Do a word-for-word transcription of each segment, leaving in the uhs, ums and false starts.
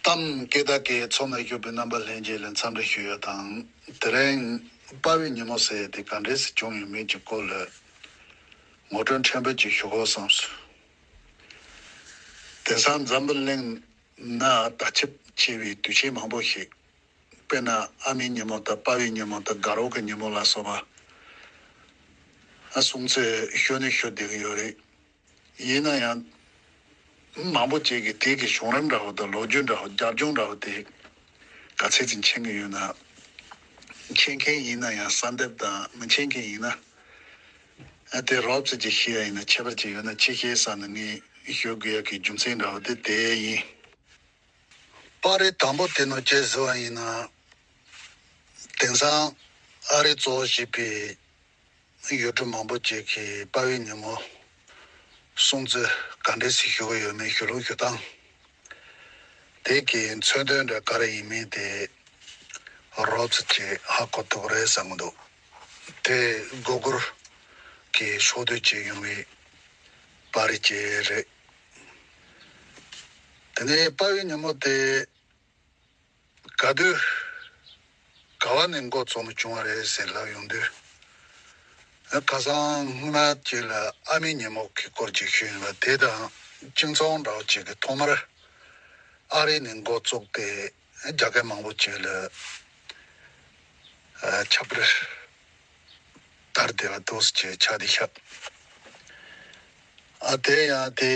གཏམ་སྐད་བརྡ་སྐད་ཚོགས་ནང་བཞུགས་པའི་རྣམ་པ་ལྷན་རྒྱས་ལ་འཚམས་འདྲི་ཞུ་ཡ་དང་། དེ་རིང་དཔའ་བོའི་ཉིན་མོ་ཟེར་ཡ་དེ་ག་འདྲས་སེ་བྱུང་ཡོད་མེད་ཀྱི་སྐོར་ལ་ངོ་སྤྲོད་ཕྲན་བུ་ཅིག་ཞུ་དགོས་བསམས་སོང་། དེང་སང་འཛམ་བུ་གླིང་ན་ད་ཆིབས་ཆེ་བའི་དུས་ཆེན་མང་པོ་ཞིག་དཔེར་ན་ཨ་མའི་ཉིན་མོ་དང་དཔའ་བོའི་ཉིན་མོ་དང་དགའ་རོགས་ཀྱི་ཉིན་མོ་ལ་སོགས་པ་ཨ་སྲུང་བརྩི་ཤོད་ནི་ཤོད་བསྡད་ཀྱི་ཡོད་རེད། ཡིན་ན་ཡང་མང་པོ་ཅིག་གིས་དེ་གི་བྱུང་རིམ་འདྲ་བོ་དང་ལོ་རྒྱུས་འདྲ་བོ་རྒྱབ་ལྗོངས་འདྲ་བོ་དེ་ག་ཚད་ཅིག་མཁྱེན་གྱི་ཡོད་ན། མཁྱེན་མཁན་ཡིན་ན་ཡང་གསལ་འདེབས་དང་མི་མཁྱེན་མཁན་ཡིན་ན་ཨ་དེ་རོབ་ཙམ་ཅིག་ཤེས་ཡ་ཡིན་ན་ཁྱད་པར་ཅིག་ཡོད་ན་ཅི་ཤེས་བསམ་ནས་ངས་ཞུ་དགོས་ཡ་གི་རྒྱུ་མཚན་འདྲ་བོ་དེ་དེ་ཡིན། པར་རིས་དང་པོ་དེ་ནང་བཅས་བཟོས་པ་ཡིན་ན། དེང་སང་ཨ་རིའི་གཙོ་བོ་བྱས་པའི་ཡུལ་གྲུ་མང་པོ་ཅིག་གིས་དཔའ་བོའི་ཉིན་མོ་སྲུང་བརྩི་ག་འདྲས་སེ་ཞུ་གི་ཡོད་མེད་ཞུ་ལུགས་ཞུ་སྟངས་དེ་གི་མཚོན་དོན་འདྲ་ག་རེ་ཡིན་མིན་དེ་རོབ་ཙམ་ཅིག་ཧ་གོ་ཐུབ་རེད་བསམ་གྱི་འདུག་དེ་སྒོ་སྒོར་གྱི་ཕྱོགས་བསྡུས་བྱས་ཡོང་བའི་པར་རིས་ཅིག་རེད། དེ་ནས་དཔའ་བོའི་ཉིན་མོ་དེ་ག་དུས་ག་བ་ནས་འགོ་རྩོམ་བྱུང་བ་རེད་ཟེར་ལབ་ཡོང་དུས། ཁ་སང་སྔོན་མ་ཅིག་ལ་ཨ་མའི་ཉིན་མོ་གི་སྐོར་ཅིག་ཞུས་ཡིན་པ་དེ་དང་གཅིག་མཚུངས་འདྲ་བོ་ཅིག་གི་ཐོག་མར་ཨ་རི་ནས་འགོ་བཙུགས་ཏེ་རྒྱ་སྐད་མང་པོ་ཅིག་ལ་ཨ་ཁྱབ་རེ་དར་བསྡད་པ་འདུག་ཟེར་ཆ་དེ་ཤག་ཨ་དེ་ཡང་དེ་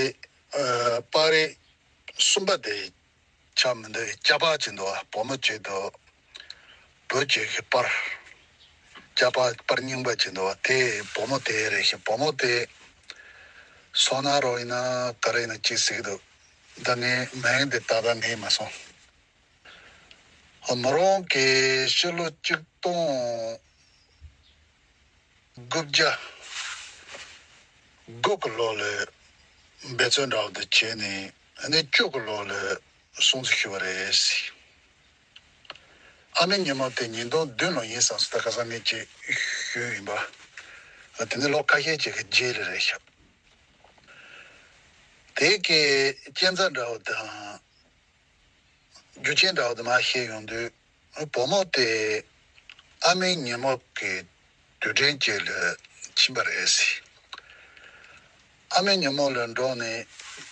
ཨ་པར་རིས་གསུམ་པ་དེ་ཆགས་མི་འདུག་སྐྱ་པར་ཅིག་འདུག་བ། བུ་མོ་གཅིག་དང་བུ་གཅིག་གི་པར། སྐྱ་པར་པར་རྙིང་པ་ཅིག་འདུག་བ། དེ་བུ་མོ་དེ་རེད་ཤག་བུ་མོ་དེ་སོ་ན་རོ་ཡིན་ན་ག་རེ་ཡིན་ན་ཅིག་ཟེར་གི་འདུག་ད་ངས་མིང་དེ་ཏག་ཏག་ངེས་མ་སོང་། མོ་རང་གིས་ཕྱི་ལོ་གཅིག་སྟོང་དགུ་བརྒྱ་དགུ་གི་ལོ་ལ་འབད་བརྩོན་འདྲ་བོ་དེ་བྱས་ནས་ཨ་ནི་བཅུ་གི་ལོ་ལ་སྲུང་བརྩི་ཞུས་པ་རེད། ཨ་མའི་ཉིན་མོ་དེ་ཉིས་སྟོང་བདུན་ལོ་ཡིན་བསམ་སོང་། ད་ཁ་སང་ངས་ཅིག་ཞུས་ཡིན་པ། དེ་ནི་ལོ་ཁ་ཤས་ཅིག་གི་རྗེས་ལ་རེད་ཤག་དེ་གའི་རྐྱེན་རྩ་འདྲ་བོ་དང་། རྒྱུ་རྐྱེན་འདྲ་བོ་དེ་མར་བཤད་ཡོང་དུས། བུ་མོ་དེ་ཨ་མའི་ཉིན་མོ་གི་དུས་དྲན་ཅིག་ལ་ཕྱིན་པ་རེད་ཟེར། ཨ་མའི་ཉིན་མོ་ལ་འགྲོ་ནས་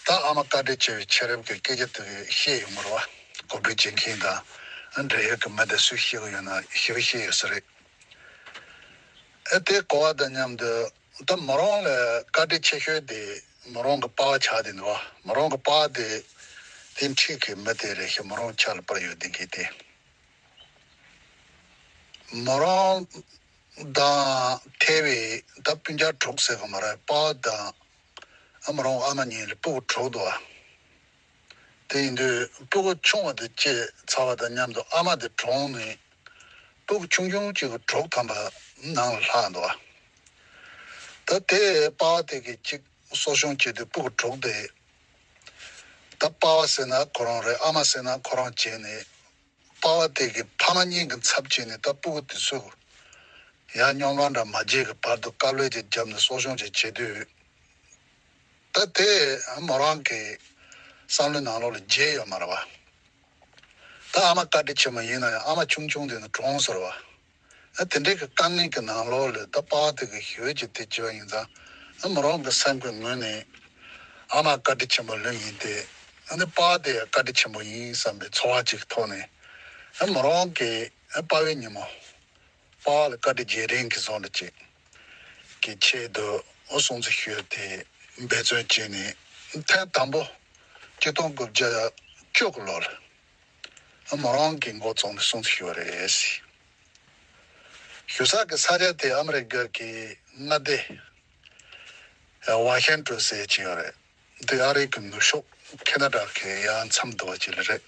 ད་ཨ་མ་བཀའ་དྲིན་ཆེ་བའི་ཆེ་རབས་ཀྱི་སྐད་ཆ་དེ་བཤད་ཡོང་བ་རེད་བ། གོ་སྒྲིག་བྱེད་མཁན་དང་འབྲེལ་ཡོད་ཀྱི་མི་དེ་སུས་བཤད་ཀྱི་ཡོད་ན་ཞེ་པོ་བཤད་ཡོད་ས་རེད། ཨ་དེ་གོ་བ་དང་མཉམ་དུ་ད་མོ་རང་ལ་བཀའ་དྲིན་ཆེ་ཤོས་དེ་མོ་རང་གི་པ་ཕ་ཆགས་བསྡད་འདུག་བ། མོ་རང་གི་པ་ཕ་དེ་དེ་འཁྲིས་ཀྱི་མི་དེ་རེད་ཤག་མོ་རང་ཆ་ལ་པར་ཡོད་བསྡད་མཁན་དེ། མོ་རང་དང་ཐེ་བའི་ད་སྤུན་ཀྱག་དྲུག་ཟེར་གི་མ་རེད། པ་ཕ་དང་ཨ་མོ་རང་ཨ་མ་གཉིས་ལ་སྤུ་གུ་དྲུག་འདུག་བ། དེ་ཡིན་དུས་སྤུ་གུ་ཆུང་བ་དེ་སྐྱེས་ཚར་བ་དང་མཉམ་དུ་ཨ་མ་དེ་གྲོངས་ནས་སྤུ་གུ་ཆུང་ཆུང་གཅིག་གི་གྲོགས་ཐམ་པ་ནང་ལ་ལྷག་འདུག་བ། ད་དེ་པ་ཕ་དེ་གིས་གཅིག་གསོ་སྐྱོང་བྱེད་དུས་སྤུ་གུ་དྲུག་དེ། ད་པ་ཕ་ཟེར་ན་ཁོ་རང་རེད། ཨ་མ་ཟེར་ན་ཁོ་རང་བྱས་ནས། པ་ཕ་དེ་གི་ཕ་མ་གཉིས་ཀྱི་ཚབ་བྱས་ནས་ད་སྤུ་གུ་དེ་ཚོ་ཡར་སྙོམ་པ་འདྲ་མ་བརྗེད་ཀྱི་བར་དུ་དཀའ་ལས་ཅིག་བརྒྱབ་ནས་གསོ་སྐྱོང་ཅིག་བྱེད་དུས། ད་དེ་མོ་རང་གི་བསམ་བློའི་ནང་ལོགས་ལ་བརྗེད་ཡོད་མ་རེད་བ། ད་ཨ་མ་བཀའ་དྲིན་ཆེན་མོ་ཡིན་ན་ཡང་ཨ་མ་ཆུང་ཆུང་དེ་ནི་གྲོངས་ཟེར་བ། ཨ་དེ་འདྲའི་གི་དཀའ་ངལ་གྱི་ནང་ལོགས་ལ་ད་པ་ཕ་དེ་གི་ཞེ་པོ་ཅིག་དེ་བྱས་པ་ཡིན་ཙང་། ཨ་མོ་རང་གི་སེམས་ཀྱི་ངོས་ནས་ཨ་མ་བཀའ་དྲིན་ཆེན་པོ་ལོས་ཡིན་ཏེ། ཨ་ནི་པ་ཕ་དེ་ཡང་བཀའ་དྲིན་ཆེན་པོ་ཡིན་བསམ་པའི་ཚོར་བ་ཅིག་གི་ཐོག་ནས། ཨ་མོ་རང་གི་ཨ་དཔའ་བོའི་ཉིན་མོ། པ་ཕ་ལ་བཀའ་དྲིན་རྗེས་དྲན་གྱི་བཟོ་འདྲ་ཅིག་གི་ཆེད་དུ་ཨོ་སྲུང་བརྩི་ཞུས་ཏེ་འབད་བརྩོན་བྱས་ནས་ཐེངས་དང་པོ་གཅིག་སྟོང་དགུ་བརྒྱ་བཅུ་གི་ལོར་ཨ་མོ་རང་གིས་འགོ་བཙུགས་ནས་སྲུང་བརྩི་ཞུས་པ་རེད། ཞུ་ས་གི་ས་ཆ་དེ་ཨ་མི་རི་ཀ་གི་མངའ་སྡེ་ཝ་ཤིང་ཊོན་ཟེར་གྱི་ཡོད་རེད། འདི་ཨ་རི་གི་ནུབ་ཕྱོགས་ཁེ་ན་ཌ་གི་ཡང་མཚམས་འདུ་བ་ཅིག་ལ་རེད།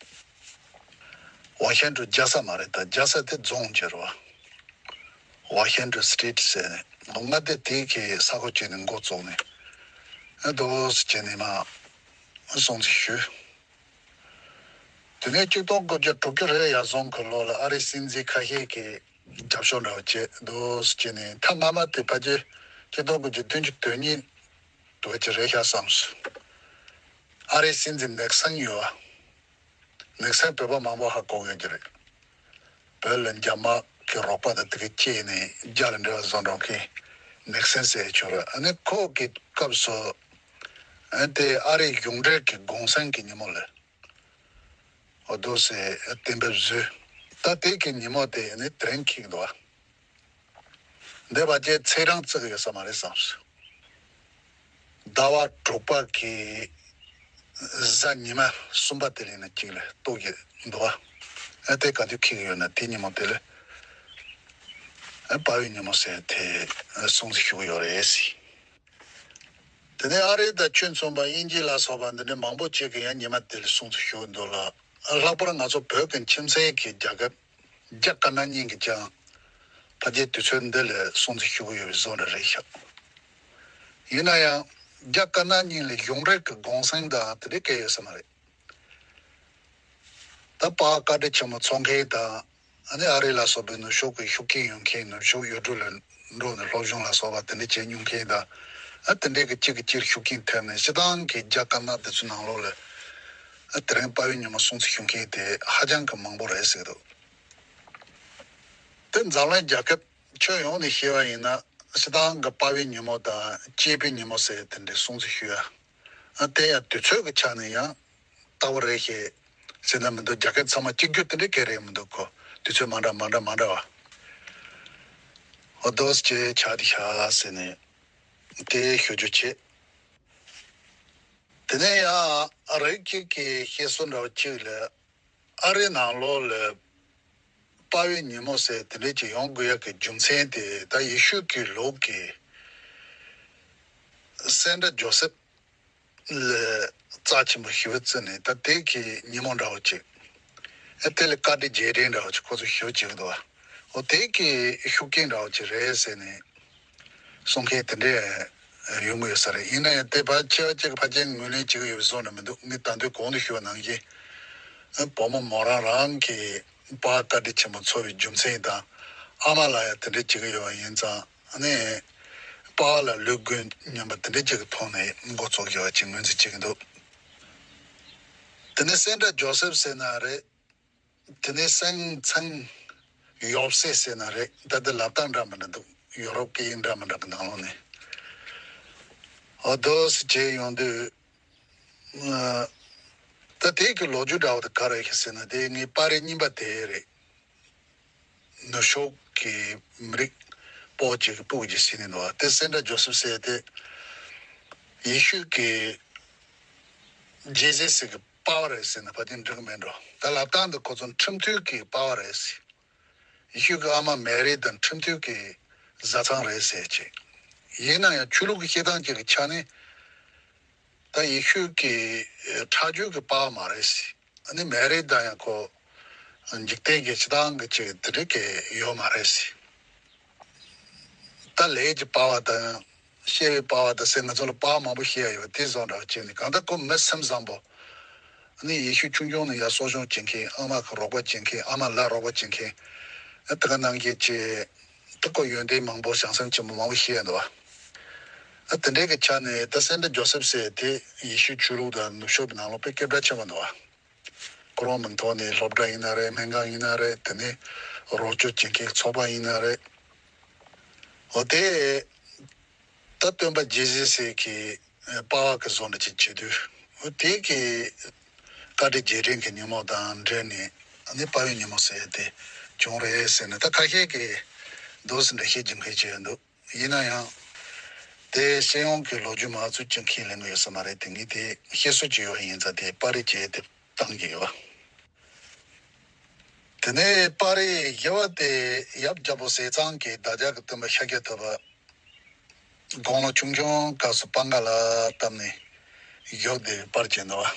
ཝ་ཤིང་ཊོན་རྒྱལ་ས་མ་རེད། ད་རྒྱལ་ས་དེ་རྫོང་ཅིག་རེད་བ། ཝ་ཤིང་ཊོན་སི་ཊེ་ཊི་ཟེར་ནས་མངའ་སྡེ་དེ་གི་ས་ཁུལ་ཅིག་ནས་འགོ་བཙུགས་ནས་ཨ་འདུག་སེ་བྱས་ནས་མར་སྲུང་བརྩི་ཞུས། དེ་ནས་གཅིག་སྟོང་དགུ་བརྒྱ་དྲུག་ཅུ་རེ་ཡར་སོང་གི་ལོ་ལ་ཨ་རིའི་སྲིད་འཛིན་ཁ་ཤས་ཀྱིས་རྒྱབ་སྐྱོར་འདྲ་བ་བྱས་འདུག་སེ་བྱས་ནས། ཐེངས་སྔ་མ་དེ་ཕལ་ཆེར་གཅིག་སྟོང་དགུ་བརྒྱ་བདུན་ཅུ་དོན་གཉིས་དེ་བ་ཅིག་རེད་ཤག་བསམ་སོང་། ཨ་རིའི་སྲིད་འཛིན་ནིག་སན་ཡོད་པ། ནིག་སན་བོད་པ་མང་པོ་ཧ་གོ་ཡོད་ཀྱི་རེད། བོད་ལ་རྒྱ་དམག་གི་རོགས་པ་དང་དེ་ག་སྐྱེས་ནས་རྒྱ་ལ་འབྲེལ་བ་བཟོ་འགྲོ་མཁན་ནིག་སན་ཟེར་ཆོག་རེད། ཨ་ནི་ཁོ་གི་སྐབས་སུ་ཨ་དེ་ཨ་རིའི་གཞུང་འབྲེལ་གྱི་གུང་སེང་གི་ཉིན་མོ་ལ་འོ་དོ་སེ་གཏན་འབེབས་བཟོས། ད་དེ་གི་ཉིན་མོ་དེ་ནི་དེ་རིང་འཁེལ་འདུག་བ། འདས་པ་ཅན་ཚེས་གྲངས་བརྩི་གི་ཡོད་ས་མ་རེད་བསམ་སོང་། ཟླ་བ་དྲུག་པ་གི་གཟའ་ཉི་མ་གསུམ་པ་དེ་ལས་ནི་གཅིག་ལ་གཏོགས་ཀྱི་འདུག་བ། ཨ་དེ་ག་དུས་འཁེལ་གི་ཡོད་ན་དེ་ཉིན་མོ་དེ་ལ་ཨ་དཔའ་བོའི་ཉིན་མོ་ཟེར་དེ་སྲུང་བརྩི་ཞུ་གི་ཡོད་རེད་ཟེར། དེ་ནས་ཨ་རི་དང་ཆོས་མཚོན་པ་དབྱིན་ཇི་ལ་སོགས་པ་འདི་འདྲའི་མང་པོ་ཅིག་གིས་ཡང་ཉི་མ་དེ་ལ་སྲུང་བརྩི་ཞུ་གི་འདུག་ལ། ལྷག་པར་ང་ཚོ་བོད་ཀྱི་ཁྱིམ་མཚེས་ཀྱི་རྒྱལ་ཁབ་རྒྱ་དཀར་ནག་གཉིས་ཀྱིས་ཀྱང་ཕལ་ཆེར་དུས་ཚོད་འདི་ལ་སྲུང་བརྩི་ཞུ་གི་ཡོད་པའི་བཟོ་འདྲ་རེད་ཤག་ཡིན་ན་ཡང་རྒྱ་དཀར་ནག་གཉིས་ལ་གཞུང་འབྲེལ་གྱི་གུང་སེང་དང་དེ་འདྲའི་སྐད་ཡོད་ས་མ་རེད། ད་པཱ་བཀའ་དྲིན་ཆེན་མོ་ཚོགས་མཁན་དང་ཨ་ནི་ཨ་རི་ལ་སོགས་པའི་ནུབ་ཕྱོགས་ཀྱི་ཤུགས་རྐྱེན་ཡོད་མཁན། ནུབ་ཕྱོགས་ཡུལ་གྲུ་ལ་འགྲོ་ནས་སློབ་སྦྱོང་ལ་སོགས་པ་དེ་འདྲ་བྱེད་མྱོང་མཁན་དང་། ཨ་དེ་འདྲའི་གི་གཅིག་གིས་གཅིག་ཤུགས་རྐྱེན་ཐེབས་ནས་སྤྱིར་བཏང་གི་རྒྱ་དཀར་ནག་དེ་ཚོའི་ནང་ལོགས་ལ་ཨ་དེ་རིང་དཔའ་བོའི་ཉིན་མོ་སྲུང་བརྩི་ཞུ་མཁན་དེ་ཧ་ཅང་གི་མང་པོ་རེད་ཟེར་གི་འདུག་དེ་འཛམ་གླིང་རྒྱལ་ཁབ་ཁྱོན་ཡོངས་ནས་བཤད་པ་ཡིན་ན་སྤྱིར་བཏང་གི་དཔའ་བོའི་ཉིན་མོ་དང་གཅེས་པའི་ཉིན་མོ་ཟེར་དེ་འདྲའི་སྲུང་བརྩི་ཞུ་ཡ། ཨ་དེ་ཡང་དུས་ཚོད་ཀྱི་ཆ་ནས་ཡང་ལྟ་བུ་རེད་ཤག་ཟེར་ན་མི་འདུག་རྒྱ་སྐད་ཚང་མ་གཅིག་གྱུར་དེ་འདྲའི་སྐད་རེད་མི་འདུག་གོ་དུས་ཚོད་མ་འདྲ་མ་འདྲ་མ་འདྲ་བ། འོ་དོ་སེ་ཆགས་དེ་ཤག་ཟེར་ནས་དེ་ཞུ་རྒྱུ་བྱེད། དེ་ནས་ཡང་རིགས་གཅིག་གིས་བཤད་སྲོལ་འདྲ་བ་གཅིག་ལ། ཨ་རིའི་ནང་ལོགས་ལ་དཔའ་བོའི་ཉིན་མོ་ཟེར་དེ་འདྲས་ཅིག་ཡོང་དགོས་ཡག་གི་རྒྱུ་མཚན་དེ་ད་ཡེ་ཤུ་གི་ལུགས་ཀྱི་སེ་འདྲ་ཇོ་སེབ་ལ་རྩ་ཆེན་པོ་ཞེ་པོ་བརྩི་ནས་ད་དེ་གི་ཉིན་མོ་འདྲ་བོ་ཅིག་ཨ་དེ་ལ་བཀའ་དྲིན་རྗེས་དྲན་འདྲ་བོ་ཅིག་ཁོ་ཚོ་ཞེ་པོ་བྱེད་ཀྱི་འདུག་བ། འོ་དེ་གི་ཤུགས་རྐྱེན་འདྲ་བོ་ཅིག་རེད་ཟེར་ནས། གསུང་མཁན་དེ་འདྲས་ཡོང་གི་ཡོད་ས་རེད། ཡིན་ན་ཡང་དེ་ཕལ་ཆེ་བ་ཅིག་གིས་ཕལ་ཆེར་ངོས་ལེན་བྱེད་ཀྱི་ཡོད་པའི་བཟོ་འདྲ་མི་འདུག་ངས་ད་དུང་གོང་དུ་ཞུས་པ་ནང་བཞིན་བུ་མོ་མོ་རང་རང་གིས་པཱ་བཀའ་དྲིན་ཆེན་པོ་ཚོར་བའི་རྒྱུ་མཚན་དང་ཨ་མ་ལ་ཡང་དེ་འདྲས་བྱེད་ཀྱི་ཡོད་པ་ཡིན་ཙང་ནས་པཱ་ལ་ལུས་དགོས་སྙམ་པ་དེ་འདྲས་ཅིག་གི་ཐོག་ནས་འགོ་ཚུགས་ཀྱི་ཡོད་པ་ཅིག་ངོས་འཛིན་བྱེད་ཀྱི་འདུག་དེ་ནས་སེ་འདྲ་ཇོ་སེབ་ཟེར་ན་རེད། དེ་ནས་སེང་ཚང་ཡོབ་སེ་ཟེར་ན་རེད། ད་ལྟ་ལབ་སྟངས་འདྲ་མི་འདྲ་འདུག་ཡོ་རོབ་སྐད་ཡིག་འདྲ་མི་འདྲ་གི་ནང་ལོགས་ནས། འོ་དོ་སེ་བྱས་ཡོང་དུས། ཨ། ད་དེ་གི་ལོ་རྒྱུས་འདྲ་བོ་དེ་ག་རེ་ཡོད་ཟེར་ན་དེ་ངའི་པར་རིས་གཉིས་པ་དེ་རེད། ནུབ་ཕྱོགས་ཀྱི་མི་རིགས་པོ་ཅིག་གི་སྤུ་གུ་ཅིག་ཟེར་ནས་འདུག་བ། དེ་སེ་འདྲ་ཇོ་སེབ་ཟེར་དེ་ཡེ་ཤུ་གི་ཇི་ཟེ་སི་གི་པཱ་བ་རེད་ཟེར་ན་ཕལ་ཆེར་འགྲིག་གི་མེད་འགྲོ། ད་ལབ་སྟངས་འདི་ཁོ་ཚོ་ཁྲིམས་མཐུན་གྱི་པཱ་བ་རེད་ཟེར། ཡེ་ཤུ་གི་ཨ་མ་མེ་རི་དང་ཁྲིམས་མཐུན་གྱི་བཟའ་ཚང་རེད་ཟེར་ཅིག་ཡིན་ན་ཡང་ཆོས་ལུགས་ཀྱི་བཤད་སྟངས་ཅིག་གི་ཆ་ནས་ད་ཡེ་ཤུ་གི་ཁྲག་རྒྱུད་ཀྱི་པཱ་བ་མ་རེད་ཟེར། ཨ་ནི་མེ་རི་དང་ཡང་ཁོ་འཇིག་རྟེན་གྱི་སྤྱི་བཏང་གི་ཅིག་དེ་འདྲ་གི་ཡོད་མ་རེད་ཟེར། ད་ལས་ཀྱི་པཱ་བ་དང་བཤད་པའི་པཱ་བ་དང་ཟེར་ང་ཚོ་ལ་པཱ་བ་མང་པོ་བཤད་ཡ་ཡོད་པ་དེ་བཟོ་འདྲ་བ་བྱས་ནས། གང་ལྟར་ཁོ་མི་སེམས་བཟང་པོ། ཨ་ནི་ཡེ་ཤུ་ཆུང་ཆུང་ནས་ཡར་གསོ་སྐྱོང་བྱེད་མཁན། ཨ་མ་གི་རོགས་པ་བྱེད་མཁན། ཨ་མ་ལ་རོགས་པ་བྱེད་མཁན། ཨ་དེ་ག་ནང་བཞིན་བྱས། ད་ཁོ་ཡོན་ཏན་མང་པོ་བྱང་སེམས་ཆེན་པོ་མང་པོ་བཤད་ཡ་འདུག་བ། ཨ་དེ་འདྲའི་གི་ཆ་ནས་ད་སེ་འདྲ་ཇོ་སེབ་ཟེར་དེ་ཡེ་ཤུ་ཆོས་ལུགས་དང་ནུབ་ཕྱོགས་པའི་ནང་ལོགས་དཔེ་སྐད་གྲགས་ཆེན་པོ་འདུག་བ། ཁོ་རང་མིང་ཐོག་ནས་སློབ་གྲྭ་ཡིན་ན་རེད། སྨན་ཁང་ཡིན་ན་རེད། དེ་ནས་རོགས་སྐྱོར་བྱེད་མཁན་ཚོགས་པ་ཡིན་ན་རེད། འོ་དེ་ད་སྟོན་པ་ཇི་ཟེ་སི་གི་པཱ་བ་གི་བཟོ་འདྲ་ཅིག་བྱེད་དུས། འོ་དེ་གི་བཀའ་དྲིན་རྗེས་དྲན་གྱི་ཉིན་མོ་དང་འབྲེལ་ནས་ཨ་ནི་དཔའ་བོའི་ཉིན་མོ་ཟེར་དེ་བྱུང་རེད་ཟེར་ནས། ད་ཁ་ཤས་ཀྱིས་འདུག་སེ་འདྲ་བཤད་རྒྱུ་མཁན་ཅིག་ཡོད་འདུག་ཡིན་ན་ཡང་། དེ་སྤྱི་ཡོངས་ཀྱི་ལོ་རྒྱུས་མ་བཟོ་ཅིག་ཁས་ལེན་གྱི་ཡོད་ས་མ་རེད་དེ། ངས་དེ་བཤད་སྲོལ་ཅིག་ཡོད་ཡིན་ཙང་དེ་པར་རིས་བྱས་དེ་བཏང་གི་ཡོད། དེ་ནས་པར་རིས་བཞི་པ་དེ་ཡབ་རྒྱལ་པོ་ཟས་གཙང་གིས་བདག་ཅག་གི་སྟོན་པ་ཤཱཀྱ་ཐུབ་པ་དགུང་ལོ་ཆུང་ཆུང་སྐབས་སུ་སྤང་ཁ་ལ་བཏབ་ནས་བཞག་དེ་པར་བྱས་འདུག་བ།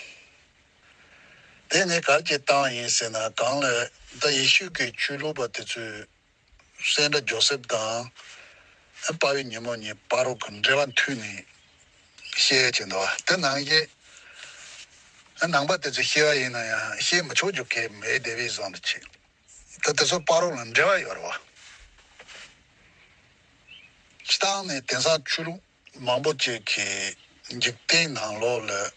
དེ་ནས་ག་རེ་བྱས་བཏང་ཡིན་ཟེར་ན། གང་ལ་ད་ཡེ་ཤུ་གི་ཆོས་ལུགས་པ་དེ་ཚོས། སེ་འདྲ་ཇོ་སེབ་དང་དཔའ་བོའི་ཉིན་མོ་གཉིས་བར་རོ་གི་འབྲེལ་བ་མཐུད་ནས་བཤད་ཀྱི་འདུག་བ། དེ་ནང་བཞིན་ནང་པ་དེ་ཚོས་བཤད་པ་ཡིན་ན་ཡང་བཤད་མི་ཆོག་རྒྱུ་གལ་མེད་དེ་བས་བཟོ་འདྲ་ཅིག་ད་དེ་ཚོ་བར་རོ་ལ་འབྲེལ་བ་ཡོད་རེད་བ། སྤྱིར་བཏང་ནས་དེང་སང་ཆོས་ལུགས་མང་པོ་ཅིག་གིས་འཇིག་རྟེན་ནང་ལོགས་ལ་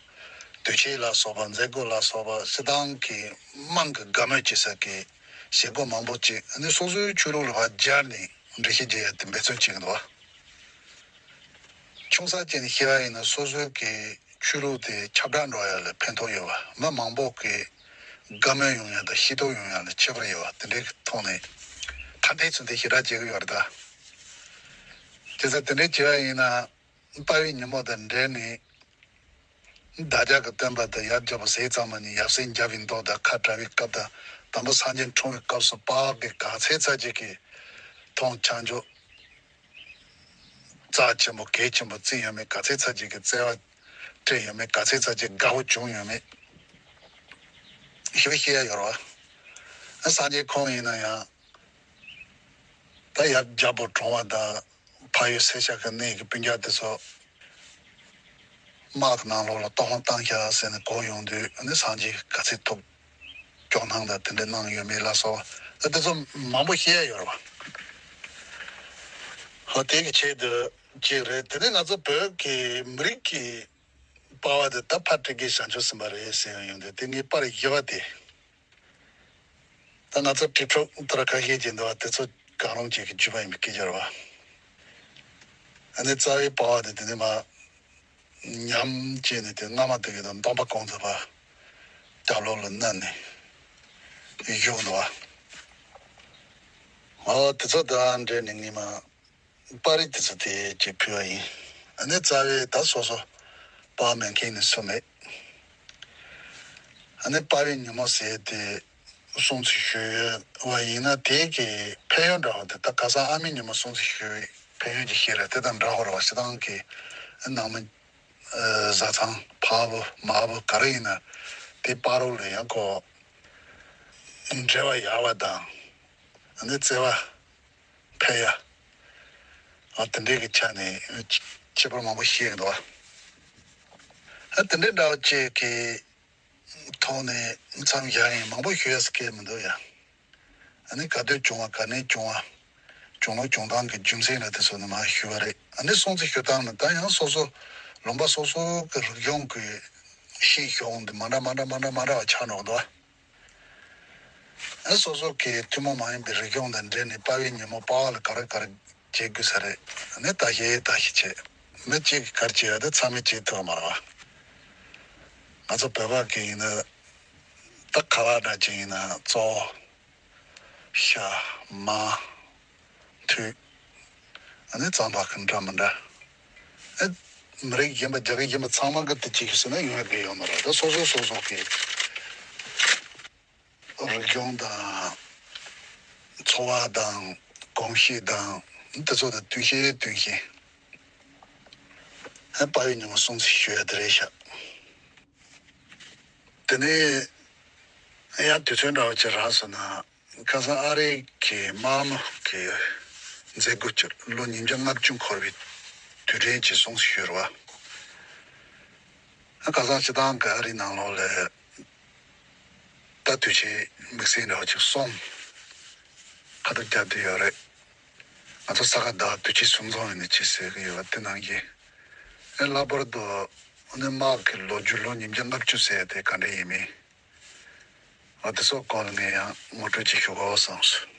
དུས་ཆེན་ལ་སོགས་པ་མཛད་སྒོ་ལ་སོགས་པ་སྤྱིར་བཏང་གི་དམངས་ཀྱི་དགའ་མོས་བྱེད་ས་གི་བྱེད་སྒོ་མང་པོ་ཅིག་ནི་སོ་སོའི་ཆོས་ལུགས་ལ་ཕར་སྦྱར་ནས་འགྲེལ་བཤད་བརྒྱབ་ཡ་དེ་འབད་བརྩོན་བྱེད་ཀྱི་འདུག་བ། ཆུང་ས་ཅན་ནས་བཤད་པ་ཡིན་ན་སོ་སོའི་གི་ཆོས་ལུགས་དེ་ཁྱབ་བསྒྲགས་འགྲོ་ཡ་ལ་ཕན་ཐོགས་ཡོད་བ། མི་མང་པོ་གི་དགའ་མོས་ཡོང་ཡ་དང་ཤེས་རྟོགས་ཡོང་ཡ་ལ་ཁྱད་པར་ཡོད་བ། དེ་འདྲའི་ཐོག་ནས་ད་ལྟའི་ཚུལ་དེ་ཞེ་དྲག་བྱེད་ཀྱི་ཡོད་རེད་ད། དེ་ཚོ་དེ་འདྲའི་བྱེད་པ་ཡིན་ན། དཔའ་བའི་ཉིན་མོ་དང་འབྲེལ་ནས་བདག་ཅག་གི་སྟོན་པ་དང་ཡབ་བརྒྱ་པ་ཟས་གཙང་མ་གཉིས་ཡབ་སྲས་འཇའ་བའི་མདོག་དང་ཁ་བྲལ་བའི་སྐབས་དང་དང་པོ་སངས་རྒྱས་འཁྲུངས་པའི་སྐབས་སུ་དཔའ་བོ་གི་ག་ཚད་ཚད་ཅིག་གིས་མཐོང་བྱང་ཆུབ་རྩ་ཆེན་པོ་གལ་ཆེན་པོ་བརྩིས་ཡོད་མེད། ག་ཚད་ཚད་ཅིག་གིས་བརྩེ་བ་སྤྲད་ཡོད་མེད། ག་ཚད་ཚད་ཅིག་དགའ་བོ་བྱུང་ཡོད་མེད་ཞུ་ཤེས་ཡ་ཡོད་རེད་བ། སངས་རྒྱས་ཁོང་ཡིན་ན་ཡང་ད་ཡབ་བརྒྱ་པ་གྲོངས་པ་དང་། ཕ་ཡུལ་སེར་ཤ་གི་གནས་ཀྱི་སྤུན་ཀྱག་དེ་ཚོ་དམག་གི་ནང་ལོགས་ལ་གཏོར་བཤིག་བཏང་ཤག་ཟེར་ནས་གོ་ཡོང་དུས་ཨ་ནི་སངས་རྒྱས་ག་ཚོད་ཐུགས་སྐྱོ་སྣང་དང་དེ་འདྲ་གནང་ཡོད་མེད་ལ་སོགས་པ་དེ་ཚོ་མང་པོ་བཤད་ཡ་ཡོད་རེད་བ། ཧོ་དེ་གི་ཆེད་དུ་གཅིག་རེད། དེ་ནས་ང་ཚོ་བོད་ཀྱི་མི་རིགས་ཀྱི་པ་ཕ་དེ་ད་ཕ་སྤྲེལ་རྒན་བྱང་ཆུབ་སེམས་དཔའ་རེད་ཟེར་ཡོང་དུས་དེ་ངའི་པར་བཞི་པ་དེ། ད་ང་ཚོ་དྲིལ་ཕྲུག་ལྟར་ཁ་ཤས་ཀྱིས་འདུག་བ། དེ་ཚོ་གང་རུང་ཅིག་གི་བརྒྱུད་པ་ཡིན་པའི་སྐད་ཆ་རེད་བ། ཨ་ནི་རྩ་བའི་པ་ཕ་དེ་དེ་ནས་མར་ཉམས་བྱས་ནས་དེ་རྔ་མ་དེ་གི་དང་སྟོང་པ་གོང་དུ་བ་རྒྱབ་ལོགས་ལ་མནན་ནས་བཞུགས་འདུག་བ། ཨོ་དེ་ཚོ་དང་འབྲེལ་ནས་ངས་མ། པར་རིས་དེ་ཚོ་དེ་ཅིག་ཕུལ་བ་ཡིན། ཨ་ནི་རྩ་བའི་ད་སོ་སོ་པ་ཕ་མེད་མཁན་ནི་སུ་མེད། ཨ་ནི་དཔའ་བའི་ཉིན་མོ་ཟེར་དེ་སྲུང་བརྩི་ཞུ་བ་ཡིན་ན་དེ་གི་ཕན་ཡོན་འདྲ་བོ་དེ་ད་ཁ་སང་ཨ་མའི་ཉིན་མོ་སྲུང་བརྩི་ཞུ་བའི་ཕན་ཡོན་གྱི་ཤེས་རེད། དེ་དང་འདྲ་བོ་རེད་བ། སྤྱིར་བཏང་གི་ནང་མི་བཟའ་ཚང་ཕ་བུ་མ་བུ་ག་རེ་ཡིན་ན་དེ་བར་དུ་ལ་ཡང་ཁོ་འབྲེལ་བ་ཡག་པ་དང་ཨ་ནི་བརྩེ་བ། ཕལ་ཡ། ཨ་དེ་འདྲའི་གི་ཆ་ནས་ཁྱད་པར་མང་པོ་ཤེས་ཀྱི་འདུག་བ། ཨ་དེ་འདྲའི་འདྲ་བ་ཅིག་གི་ཐོག་ནས་མཚམས་བཞག་ཡིན། མང་པོ་ཞུ་ཡ་སྐད་མི་འདུག་ཡ། ཨ་ནི་ག་དུས་བྱུང་བ་ག་ནས་བྱུང་བ། བྱུང་ལུགས་བྱུང་སྟངས་ཀྱི་རྒྱུ་མཚན་ལ་དེ་ཚོ་ནི་མ་ཞུ་བ་རེད། ཨ་ནི་སྲུང་བརྩི་ཞུ་སྟངས་ནི་ད་ཡང་སོ་སོ་ལུང་པ་སོ་སོ་གི་རིག་གཞུང་གི་ཤེས་ཡོན་འདི་མ་འདྲ་མ་འདྲ་མ་འདྲ་མ་འདྲ་བ་ཆགས་འགྲོ་གི་འདུག་བ། ཨ་སོ་སོ་གི་ཐུན་མོང་མ་ཡིན་པའི་རིག་གཞུང་དང་འབྲེལ་ནས་དཔའ་བའི་ཉིན་མོ་པ་ཕ་ལ་ག་རེ་ག་རེ་བྱེད་དགོས་ས་རེད། ཨ་ནི་ལྟ་ཞིབ་ལྟ་ཞིབ་བྱེད། མི་གཅིག་གིས་ག་རེ་བྱེད་ཡ་དེ་ཚང་མས་བྱེད་ཐུབ་པ་མ་རེད་བ། ང་ཚོ་བོད་པ་གི་ཡིན་ན་ད་ཁ་ལག་འདྲ་ཅིག་ཡིན་ན་གཙོ་བོ་ཤ་མར་ཐུད། ཨ་ནི་རྩམ་པ་གི་འདྲ་མི་འདྲ། ཨེ། མི་རིགས་གཞན་པ་རྒྱ་རིགས་གཞན་པ་ཚང་མ་གི་དེ་གཅིག་ཟེར་ན་ཡོང་ཡ་གི་ཡོད་མ་རེད། ད་སོ་སོ་སོ་སོ་གི་རིག་གཞུང་དང་འཚོ་བ་དང་གོམས་གཤིས་དང་དེ་ཚོ་དང་བསྟུན་བཤད་བསྟུན་བཤད། ཨེ་དཔའ་བའི་ཉིན་མོ་སྲུང་བརྩི་ཞུ་ཡ་དེ་རེད་ཤག་དེ་ནས་ཡང་དུས་ཚོད་འདྲ་བ་ཅིག་རག་སོང་ན། ཁ་སང་ཨ་རི་གི་དམར་མོ་གི་མཛད་སྒོ་ཅིག་ལོ་ཉིས་བརྒྱ་ལྔ་བཅུ་འཁོར་བའི་དུས་དྲན་གྱི་སྲུང་བརྩི་ཞུས་རེད་བ། ཁ་སང་སྤྱིར་བཏང་གི་ཨ་རི་ནང་ལོགས་ལ་ད་དུས་ཆེན་དམིགས་བསལ་འདྲ་བ་ཅིག་གསུམ་ཁ་ཐུག་རྒྱབ་བསྡད་ཡོད་རེད། ང་ཚོ་ས་ག་ཟླ་དུས་ཆེན་གསུམ་འཛོམས་ཡིན་ནི་ཅི་ཟེར་གི་ཡོད་པ་དེ་ནང་བཞིན། ཨེ་ལྷག་པར་དུ་ཨ་ནི་དམག་གི་ལོ་རྒྱུས་ལོ་ཉིས་བརྒྱ་ལྔ་བཅུ་ཟེར་དེ་ག་འདྲ་ཡིན་མིན། ཨ་དེ་ཚོ་སྐོར་ལ་ངས་ཡང་ངོ་སྤྲོད་ཅིག་ཞུ་དགོས་བསམས་སོང་